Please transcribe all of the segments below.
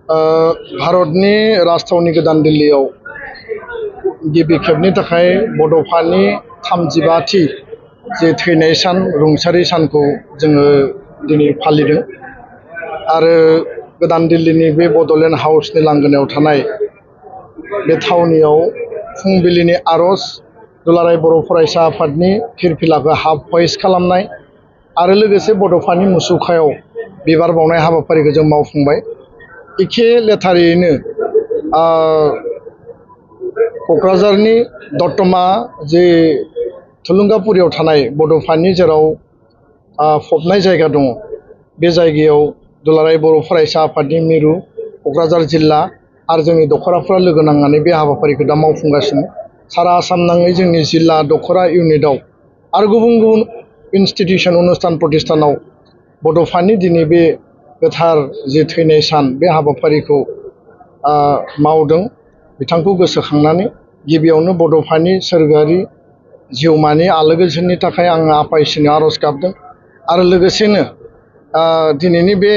भारतनि राजथावनि गोदान दिल्लीयाव गिबि खेबनि थाखाय बड'फानि 35थि जे थैनाय सान रुंसारि सानखौ जोङो दिनै फालिदों आरो गोदान दिल्लीनि बे बड'लेण्ड हाउसनि लांगोनायाव थानाय बे थावनियाव फुंबिलिनि आरज दुलाराय बर' फरायसा आफादनि फिरफिलाखौ हाफ होइस्ट खालामनाय आरो लोगोसे बड'फानि मुसुखायाव बिबार बावनाय हाबाफारिखौ जों मावफुंबाय। एखे लेथारैनो क'क्राझारनि दतमा जे थुलुंगापुरियाव थानाय बड'फानि जेराव फबनाय जायगा दङ बे जायगायाव दुलाराय बर' फरायसा आफादनि मिरु क'क्राझार जिल्ला आरो जोंनि दख'राफ्रा लोगो नांनानै बे हाबाफारिखौ दा मावफुंगासिनो। सारा आसाम नाङै जोंनि जिल्ला दख'रा इउनिटआव आरो गुबुन गुबुन इनस्टिटिउसन अनुस्थान प्रतिष्ठानाव बड'फानि दिनै बे गोथार जे थैनाय सान बे हाबाफारिखौ मावदों। बिथांखौ गोसोखांनानै गिबियावनो बड'फानि सोरगोआरि जिउमानि आलो गोजोननि थाखाय आङो आफा इसोरनियाव आरज गाबदों आरो लोगोसेनो दिनैनि बे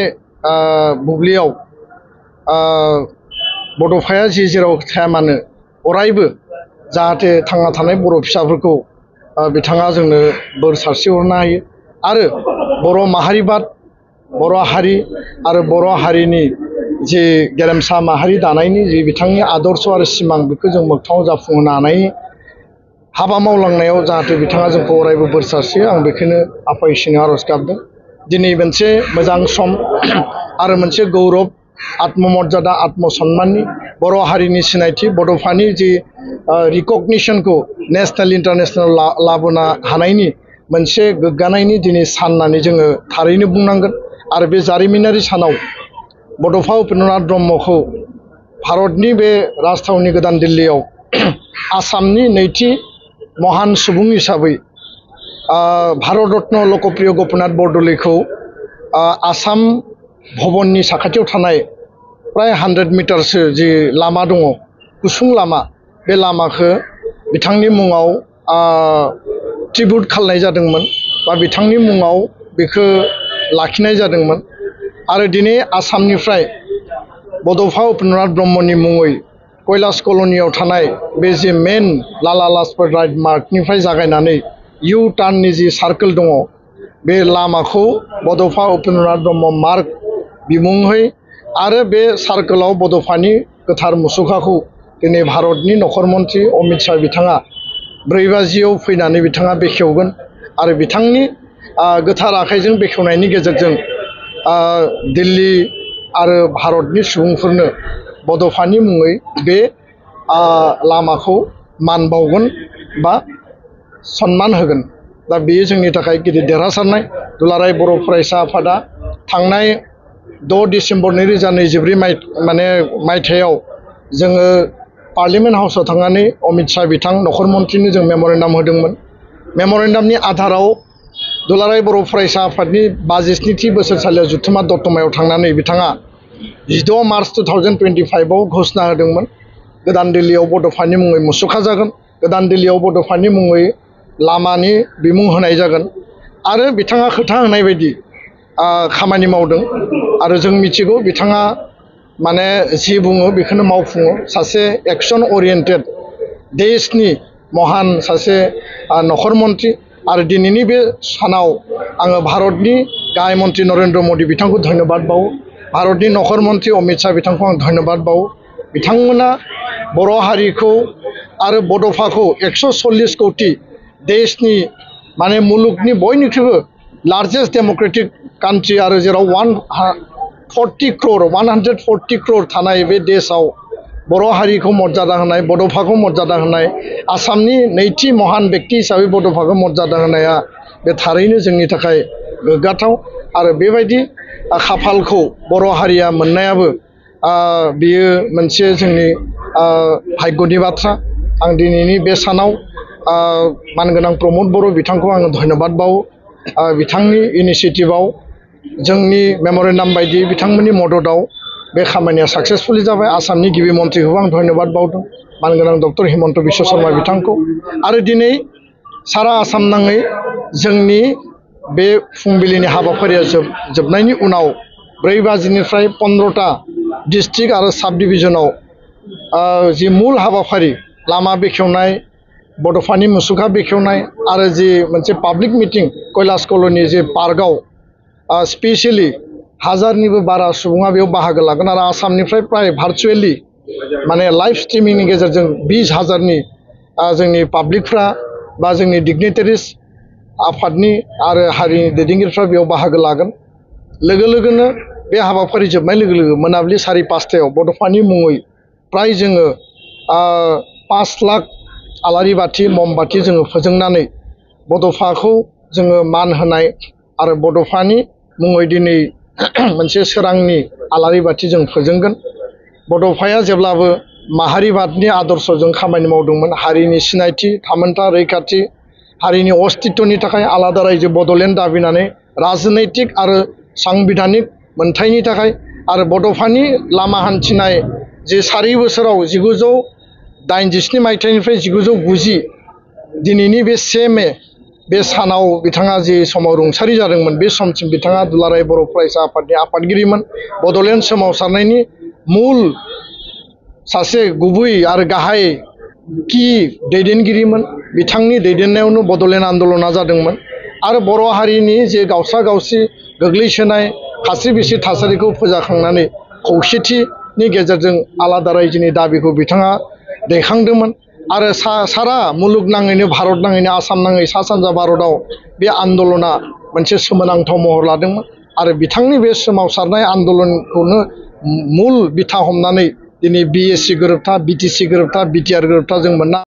बुब्लियाव बड'फाया जेराव थाया मानो अरायबो जाहाथे थांना थानाय बर' फिसाफोरखौ बिथाङा जोंनो बोर सारस्रिहरनो हायो आरो बर' माहारिबाद बर' हारि आरो बर' हारिनि जे गेरेमसा माहारि दानायनि जे बिथांनि आदर्श आरो सिमां बेखौ जों मोगथाङाव जाफुंहोनो हानायनि हाबा मावलांनायाव जाहाथे बिथाङा जोंखौ अरायबो बोर सारस्रियो आं बेखौनो आफा इसोरनियाव आरज गाबदों। दिनै मोनसे मोजां सम आरो मोनसे गौरब आत्ममर्यादा आत्मसन्माननि बर' हारिनि सिनायथि बड'फानि जे रिकगनिसनखौ नेशनेल इन्टारनेशनेल लाबोनो हानायनि मोनसे गोग्गानायनि दिनै सान होननानै जोङो थारैनो बुंनांगोन आरो बे जारिमिनारि सानाव बड'फा उपेन्द्रनाथ ब्रह्मखौ भारतनि बे राजथावनि गोदान दिल्लीयाव आसामनि नैथि महान सुबुं हिसाबै भारत रत्न लकप्रिय गपिनाथ बरदलैखौ आसाम भवननि साखाथियाव थानाय प्राय 100 मिटारसो जि लामा दङ गुसुं लामा बे लामाखौ बिथांनि मुङाव ट्रिबिउट खालामनाय जादोंमोन बा बिथांनि मुङाव बेखौ लाखिनाय जादोंमोन आरो दिनै आसामनिफ्राय बड'फा उपेन्द्रनाथ ब्रह्मनि मुङै कैलाश कल'नियाव थानाय बे जे मेन लाला लाजपत राय मार्गनिफ्राय जागायनानै इउ टार्ननि जि सार्कोल दङ बे लामाखौ बड'फा उपेन्द्रनाथ ब्रह्म मार्ग बिमुङै आरो बे सार्कोलाव बड'फानि गोथार मुसुखाखौ दिनै भारतनि नखर मन्थ्रि अमित शाह बिथाङा 4 बाजियाव फैनानै बिथाङा बेखेवगोन आरो बिथांनि गोथार आखाइजों बेखेवनायनि गेजेरजों दिल्ली आरो भारतनि सुबुंफोरनो बड'फानि मुङै बे लामाखौ मान बावगोन बा सन्मान होगोन। दा बेयो जोंनि थाखाय गिदिर देरहासारनाय। दुलाराय बर' फरायसा आफादा थांनाय 6 डिसेम्बर 2024 मायथाइयाव जोङो पार्लियामेन्ट हाउसआव थांनानै अमित शाह बिथां नखर मन्थ्रिनो जों मेम'रेन्डाम होदोंमोन। मेम'रेन्डामनि आधाराव दुलाराय बर' फरायसा आफादनि 52थि बोसोरसालियाव जुथुम्मा दतमायाव थांनानै बिथाङा 16 मार्च 2025आव घोषणा होदोंमोन गोदान दिल्लीयाव बड'फानि मुङै मुसुखा जागोन, गोदान दिल्लीयाव बड'फानि मुङै लामानि बिमुं होनाय जागोन आरो बिथाङा खोथा होनाय बायदि खामानि मावदों आरो जों मिथिगौ बिथाङा जि बुङो बेखौनो मावफुङो। सासे एक्सन ओरिएन्टेड देशनि महान सासे नखर मन्थ्रि आरो दिनैनि बे सानाव आङो भारतनि गाहाय मन्थ्रि नरेन्द्र मदि बिथांखौ धन्यबाद बावो, भारतनि नखर मन्थ्रि अमित शाह बिथांखौ आं धन्यबाद बावो। बिथांमोना बर' हारिखौ आरो बड'फाखौ 140 कौटि देशनि मुलुगनि बयनिख्रुइबो लार्जेस्ट डेम'क्रेटिक कान्ट्रि आरो जेराव 140 क्र'र थानाय बे देशआव बर' हारिखौ मर्यादा होनाय, बड'फाखौ मर्यादा होनाय, आसामनि नैथि महान बेक्ति हिसाबै बड'फाखौ मर्यादा होनाया बे थारैनो जोंनि थाखाय गोग्गाथाव आरो बेबायदि खाफालखौ बर' हारिया मोननायाबो बेयो मोनसे जोंनि भाग्यनि बाथ्रा। आं दिनैनि बे सानाव मानगोनां प्रमद बर' बिथांखौ आङो धन्यबाद बावो। बिथांनि इनिसिएटिभआव जोंनि मेम'रेन्डाम बायदि बिथांमोननि मददआव बे खामानिया साक्सेसफुलि जाबाय। आसामनि गिबि मन्थ्रिखौबो आं धन्यबाद बावदों, मानगोनां डक्टर हिमन्त बिश्व शर्मा बिथांखौ। आरो दिनै सारा आसाम नाङै जोंनि बे फुंबिलिनि हाबाफारिया जोबनायनि उनाव 4 बाजिनिफ्राय 15टा डिस्ट्रिक्ट आरो साब डिभिजनाव जि मुल हाबाफारि लामा बेखेवनाय बड'फानि मुसुखा बेखेवनाय आरो जि मोनसे पाब्लिक मिटिं कैलाश कल'नि जे पार्कआव स्पेसियेलि हाजारनिबो बारा सुबुङा बेयाव बाहागो लागोन आरो आसामनिफ्राय प्राय भार्चुवेलि माने लाइभ स्ट्रिमिंनि गेजेरजों 20,000नि जोंनि पाब्लिकफ्रा बा जोंनि डिगनिटारिस आफादनि आरो हारिनि दैदेनगिरिफ्रा बेयाव बाहागो लागोन लोगो लोगोनो बे हाबाफारि जोबनाय लोगो लोगो मोनाबिलि 5:30 बड'फानि मुङै प्राय जोङो 5 लाख आलारि बाथि ममबाथि जोङो फोजोंनानै बड'फाखौ जोङो मान होनाय आरो बड'फानि मुङै दिनै मोनसे सोरांनि आलारि बाथि जों फोजोंगोन बड'फाया जेब्लाबो माहारिबादनि आदर्शजों खामानि मावदोंमोन हारिनि सिनायथि थामोनथा रैखाथि हारिनि अस्तित्वनि थाखाय आलादा रायजो बड'लेण्ड दाबिनानै राजनैतिक आरो सांबिधानिक मोनथायनि थाखाय आरो बड'फानि लामा हान्थिनाय जे 4 बोसोराव 1987 मायथाइनिफ्राय 1990 दिनैनि बे 1 मे बे सानाव बिथाङा जे समाव रुंसारि जादोंमोन बे समसिम बिथाङा दुलाराय बर' फरायसा आफादनि आफादगिरिमोन बड'लेण्ड सोमावसारनायनि मुल सासे गुबै आरो गाहाय की दैदेनगिरिमोन बिथांनि दैदेननायावनो बड'लेण्ड आन्दलना जादोंमोन आरो बर' हारिनि जे गावसा गावसि गोग्लैसोनाय खास्रि बिस्रि थासारिखौ फोजाखांनानै खौसेथिनि गेजेरजों आलादा रायजोनि दाबिखौ बिथाङा दैखांदोंमोन आरो सारा मुलुगनाङैनो भारत नाङैनो आसाम नाङै सा सानजा भारतआव बे आन्दलना मोनसे सोमोनांथाव महर लादोंमोन आरो बिथांनि बे सोमावसारनाय आन्दलनखौनो मुल बिथा हमनानै दिनै BSc गोरोबथा BTC गोरोबथा BTR गोरोबथा जों मोननो